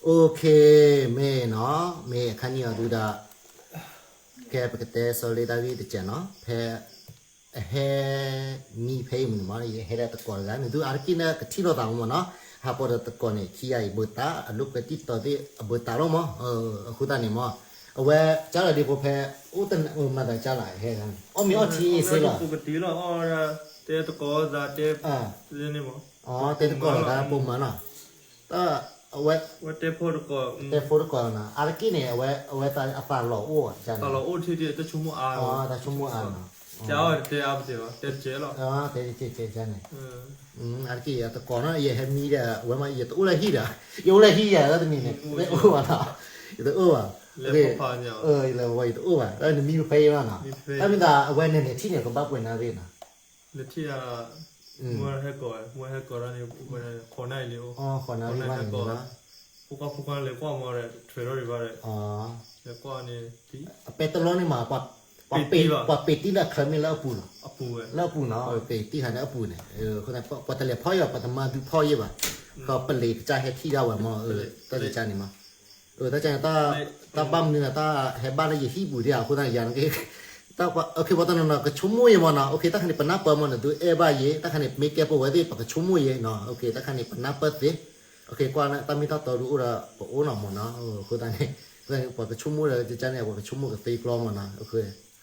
Okay, မ့ၢ်နီၤ, မ့ၢ်အခါန့ၣ်အီၤဒုဒီး ကဲပကတဲစီၤလ့တၢ်ဂ့ၢ်တစဲးနီၤ, ဖဲ အဟဲမံဖဲအံၤမုၢ်န့ၣ်မး ယဟဲဒၣ်တကိးတဂၤ နသုအါတက့ၢ်န့ၣ်ကထံၣ်လိာ်သးမးနီၤ, ဟးပိာ်ဒီးတကိးန့ၣ် ခံဂၤအံၤဘၢတၢ် အလိာ်ကွဲတံၢ်တီၤသ့ၣ်အဘၢတၢ်လီၤမး, အဃိသတးန့ၣ်မး, အဝဲကၢ်လီၤဒ့ဖိဖဲ အိၣ်တနၤမၤသးကၢ်လီၤဟဲ, အီၣ်မ့ၤအီထံအ့ၣ်စ့လီၤ, တဲတကိးသးတဲ, တဲတကိးလီၤသးပိာ်မုၣ်နီၤ, တၢ် အဝဲ တဲဖိတကိးနီၤ, အါတက့ၢ်န့ၣ် အဝဲအသးလီၤအိၣ်, တၢ်ဆိကမိၣ်အါနီၤ, တဲအါတတဲအါပတဲဘၣ်, တဲတကဲလီၤ, တဲတကဲန့ၣ်, အါတက့ၢ်အတကိးနီၤ ယဟဲမံဒီး အဝဲမး ယတအိၣ်လၢဟံၣ်ဒီး, ယအိၣ်လၢဟံၣ်ယၤလၢတနံၤန့ၣ် ယတအိၣ်ဘၣ်နီၤ, ယတအိၣ်ဘၣ်, ယတအိၣ်ဘၣ်, နမံဖဲအံၤလီၤနီၤ, တၢ်မ့ၢ်သးအဝဲန့ၣ်န့ၣ် ထံၣ်န့ၣ် ကဘၣ်ပှဲၤနၤသ့ၣ်နီၤ နထံၣ်ဧါ, မ့ၢ်ဟဲကိး, မ့ၢ်ဟဲကိးတၢ်န့ၣ် ဃိးနၣ်ရံၣ်လံအိၣ်, ဃိးနၣ်ရံၣ်ဘၣ်န့ၣ်လီၤ, ဖိခွါဖိခွါလဲၤကွၢ်မးဒီး ထွဲထီၣ်ဒံးဘၣ်ဒီး, လဲၤကွၢ်န့ၣ်, အပဲတလီၢ်န့ၣ်မး, ပှၤပ့ၤတံၢ်လၢအချၢမ့ၢ်လၢအပူၤလီၤ, လၢအပူၤနီၤ, ပ့ၤတံၢ်ဟးလၢအပူၤန့ၣ်, ပှၤတလဲၤဖီၣ်ယီၤ ပှၤတမၤဒုးဖီၣ်ယဲၢ်ဘၣ်, ဃီပလ့ၤကစၢ်ဟဲထံၣ်ဒၣ်ဝဲမး, တၢ်ကစၢ်န့ၣ်မး တၢ်ကန့ၣ် တၢ်ဘၣ်မနုၤလဲၣ် တၢ်ဟဲဘၣ်လၢယဟံၣ်ပူၤဒံးဧါ, အဃိသတးန့ၣ် ယၤန့ၣ်က့, ပှၤတနီၤနီၤကဆိကမိၣ်ယဲမးနီၤ, တၢ်ခါန့ၣ် ပနၢ်ပၢၢ်မးန့ၣ် သုအဲၣ်ဘၣ်ယဲ, တၢ်ခါန့ၣ် မ့ၢ်ကဲပဝဲသ့ၣ် ပကဆိကမိၣ်ယဲနီၤ, တၢ်ခါန့ၣ် ပနၢ်ပၢၢ်သ့, ကွၢ်လၢတၢ်မ့ၢ်တၢ်တီဒုးအိၣ်ဒီး ပအိၣ်နီၤမးနီၤ, အဃိသတးန့ၣ် ပှၤကဆိကမိၣ်ဒီးကန့ၣ် ပှၤကဆိကမိၣ်ကသ့ကျီမးနီ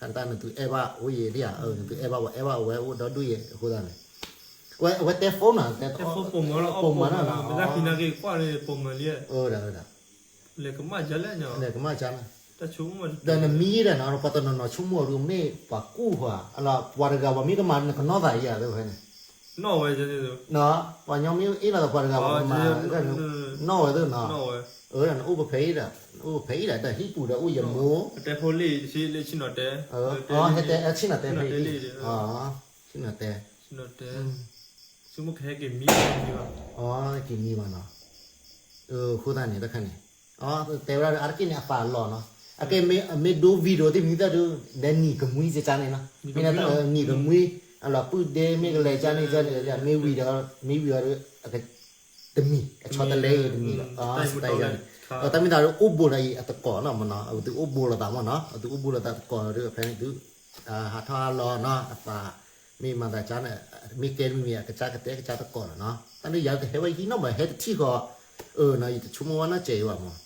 ၤ, တၢ်နသုအဲၣ်ဘၣ်အိၣ်ယဲဒံးဧါ, နသုအဲၣ်ဘၣ်ပှၤအဲၣ်ဘၣ်ဝဲအိၣ်ဒီဒူၣ်ယဲ, အဃိသတးန့ၣ် အဝဲတဲ phone နီၤ, ပိာ်မုၣ်နီၤ, ပိာ်မုၣ်နီၤ, လဲၤကမၣ်ကၢ်လၢ, လဲၤကမၣ်ကၢ်လၢ, ဒီးနမံဒီးနီၤ ပှၤတနီၤနီၤဆိကမိၣ်အီၤဒုး မ့ၢ်ပှၤကူၣ်ဧါ, အလီၤ ပှၤတဂၤပှၤမ့ၢ်ကမၤ နကနီၣ်သးယၤသ့ၣ်ဖဲန့ၣ်, ပှၤညီမ့ၢ်အ့ၣ်လီၤသး ပှၤတဂၤပှၤကမၤ, နီၣ်ဝဲသ့ၣ်နီၤ, အဝဲ, နအိၣ်ပဖဲအံၤဒီး, နအိၣ်ပဖဲအံၤဒီး ဒီးဟံၣ်ပူၤဒီးအိၣ်ယမိၢ်, ဟဲတဲ, ဆ့ၣ်နီၤတဲ, ဆ့ၣ်နီၤတဲ, က့ၤမံဘၣ်နီၤ, အဃိသတးန့ၣ် တခါန့ၣ်, တဲဝဲဒၣ်အါတက့ၢ်န့ၣ် အသးလီၤနီၤ, အကဲမ့ၢ်ဒိ video သ့ၣ်မနုၤသ့ၣ်ဒုး ဒီးနံၤကမှံကၢ်န့ၣ်နီၤ, မ့ၢ်နံၤကမှံ, အလီၤပုၢ်ဒ့မ့ၢ်ကလဲၤကၢ်န့ၣ်, မ့ၢ်ဝံၤဒီး, မ့ၢ်ဝံၤဒီး, တမံၤ, အဆီတလဲအံၤတမံၤလီၤ, တၢ်အံၤန့ၣ်, တၢ်မ့ၢ်သးဒုးအိၣ်ဘူးလီၤအံၤအတကိးနီၤမးနီၤ, အဝဲသုအိၣ်ဘူးလိာ်သးမးနီၤ, အဝဲသုအိၣ်ဘူးလိာ်သးတကိးဒီး ဖဲန့ၣ်သု ဟးထီၣ်ဟးလီၤနီၤ, အသး, မ့ၢ်မၤသးကၢ်န့ၣ်, မ့ၢ်ကဲမ့ၢ်မ့ၢ်အကစၢ်ကတဲကစၢ်တကိးလီၤနီၤ, တၢ်န့ၣ်ယၤတဟဲဝဲဟံၣ်နီၤမး ဟဲတထံၣ်ဃီ, အၢနီၤ ယတဆိကမိၣ်ဝဲနီၢ်စဲးအံၤဘၣ်မး